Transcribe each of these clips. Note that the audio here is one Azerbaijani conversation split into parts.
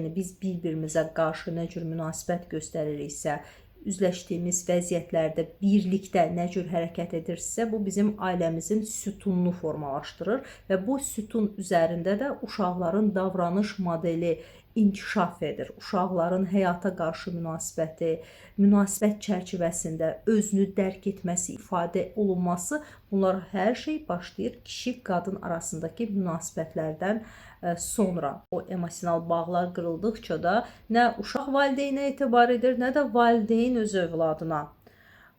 Yəni biz bir-birimizə qarşı nə cür münasibət göstəririksə, üzləşdiyimiz vəziyyətlərdə birlikdə nə cür hərəkət edirsə, bu bizim ailəmizin sütununu formalaşdırır və bu sütun üzərində də uşaqların davranış modeli inkişaf edir. Uşaqların həyata qarşı münasibəti, münasibət çərçivəsində özünü dərk etməsi, ifadə olunması, bunlar hər şey başlayır kişi-qadın arasındakı münasibətlərdən sonra. O emosional bağlar qırıldıqca da nə uşaq valideynə etibar edir, nə də valideyn öz övladına.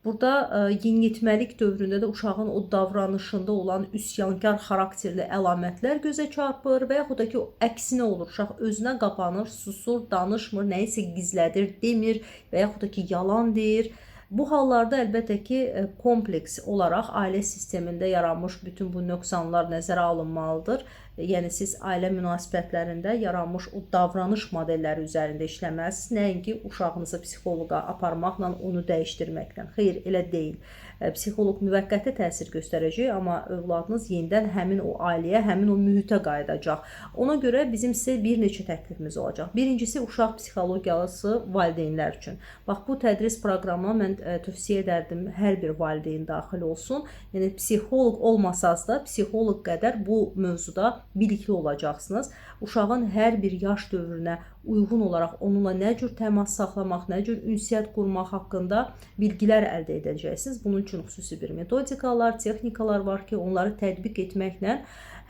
Burada yeniyetməlik dövründə də uşağın o davranışında olan üsyankar xarakterli əlamətlər gözə çarpır və yaxud da ki, əksinə olur. Uşaq özünə qapanır, susur, danışmır, nəyisə gizlədir, demir və yaxud da ki, yalan deyir. Bu hallarda əlbəttə ki, kompleks olaraq ailə sistemində yaranmış bütün bu nöqsanlar nəzərə alınmalıdır. Yəni siz ailə münasibətlərində yaranmış o davranış modelləri üzərində işləməlisiniz, nəinki uşağınızı psixoloqa aparmaqla onu dəyişdirməklə. Xeyr, elə deyil. Psixoloq müvəqqəti təsir göstərəcək, amma övladınız yenidən həmin o ailəyə, həmin o mühitə qayıdacaq. Ona görə bizim sizə bir neçə təklifimiz olacaq. Birincisi, uşaq psixologiyası valideynlər üçün. Bax, bu tədris proqramına mən tövsiyə edərdim hər bir valideyn daxil olsun. Yəni psixoloq olmasanız da psixoloq qədər bu mövzuda bilikli olacaqsınız. Uşağın hər bir yaş dövrünə uyğun olaraq onunla nə cür təmas saxlamaq, nə cür ünsiyyət qurmaq haqqında bilgilər əldə edəcəksiniz. Bunun üçün xüsusi bir metodikalar, texnikalar var ki, onları tətbiq etməklə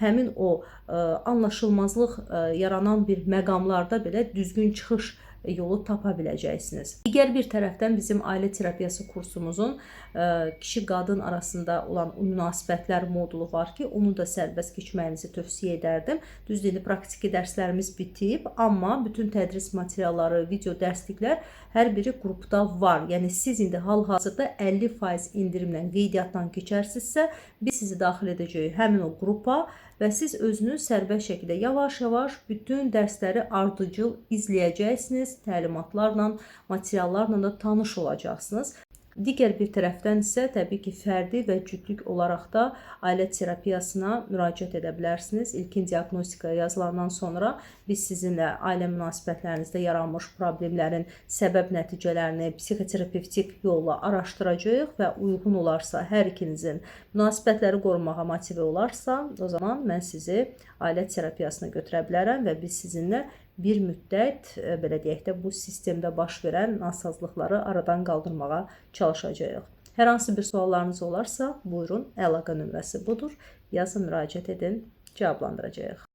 həmin o anlaşılmazlıq yaranan bir məqamlarda belə düzgün çıxış yolu tapa biləcəksiniz. Digər bir tərəfdən bizim ailə terapiyası kursumuzun kişi-qadın arasında olan münasibətlər modulu var ki, onu da sərbəst keçməyinizi tövsiyə edərdim. Düzdür, indi praktiki dərslərimiz bitib, amma bütün tədris materialları, video dərsliklər hər biri qrupda var. Yəni siz indi hal-hazırda 50% endirimlə qeydiyyatdan keçərsinizsə, biz sizi daxil edəcəyik həmin o qrupa və siz özünüz sərbəst şəkildə yavaş-yavaş bütün dərsləri ardıcıl izləyəcəksiniz, təlimatlarla, materiallarla da tanış olacaqsınız. Digər bir tərəfdən isə təbii ki, fərdi və cütlük olaraq da ailə terapiyasına müraciət edə bilərsiniz. İlkin diaqnostikaya yazılandan sonra biz sizinlə ailə münasibətlərinizdə yaranmış problemlərin səbəb nəticələrini psixoterapevtik yolla araşdıracağıq və uyğun olarsa, hər ikinizin münasibətləri qorumağa motive olarsa, o zaman mən sizi ailə terapiyasına götürə bilərəm və biz sizinlə bir müddət belə deyək də bu sistemdə baş verən nasazlıqları aradan qaldırmağa çalışacağıq. Hər hansı bir suallarınız olarsa, buyurun, əlaqə nömrəsi budur. Yazın, müraciət edin, cavablandıracağıq.